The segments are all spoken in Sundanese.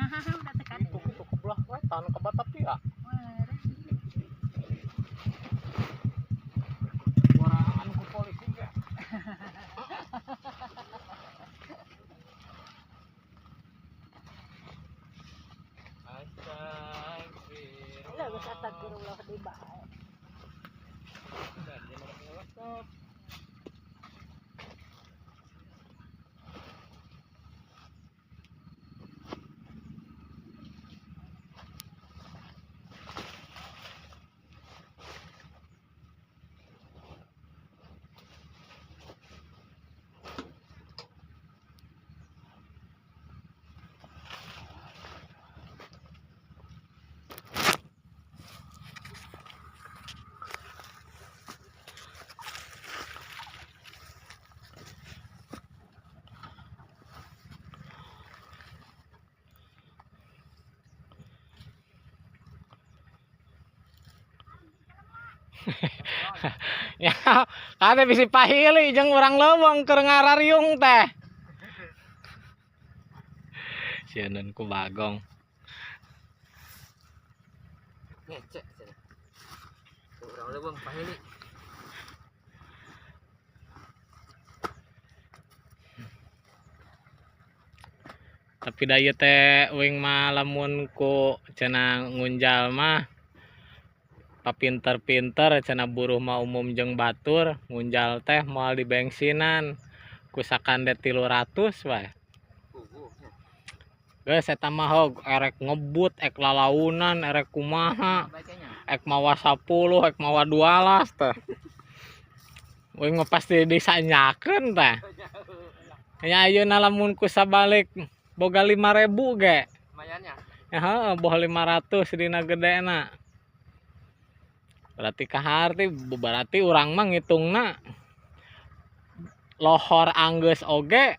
Udah tekan. Itu ke belah wetan ke Batavia. Warangan ku polisi ge. Lah geus astagfirullah di bae. Ya, kade bisi pahili jeung urang leuweung keur ngarariung teh. Sieun ku Bagong. Ngecek cenah. Urang leuweung pahili. Tapi da ieu teh uing mah lamun ku cenah ngunjal mah papinter-pinter cenah buruh mah umum jeung batur ngunjal teh moal di bensinan ku sakande 300 wae. Geus eta mah hog erek ngebut ek lalaunan erek kumaha ek mawa 10 ek mawa 12 teh. Uing mah pasti disanyakeun teh. Nya ayeuna lamun ku sabalik boga 5.000 ge. Lumayan nya. Ya heeh boh 500 dina gedena. Berarti kaharti berarti urang mah ngitungna lohor anggeus oge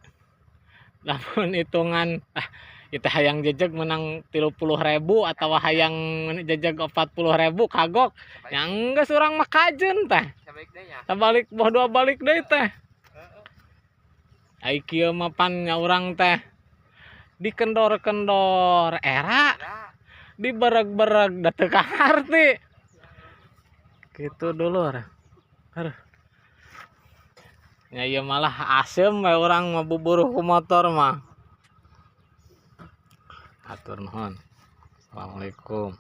lamun hitungan itu hayang jejeg menang 30.000 atau hayang jejeg 40.000 kagok yang geus urang mah kajeun teh. Sabalik boh dua balik deui teh. Ai kieu mah pan nya urang teh dikendor-kendor era dibereg-bereg da teu kaharti. Gitu dulur. Aduh. Ya ieu malah asem we urang mah buburuh ku motor mah. Atur nuhun. Assalamualaikum.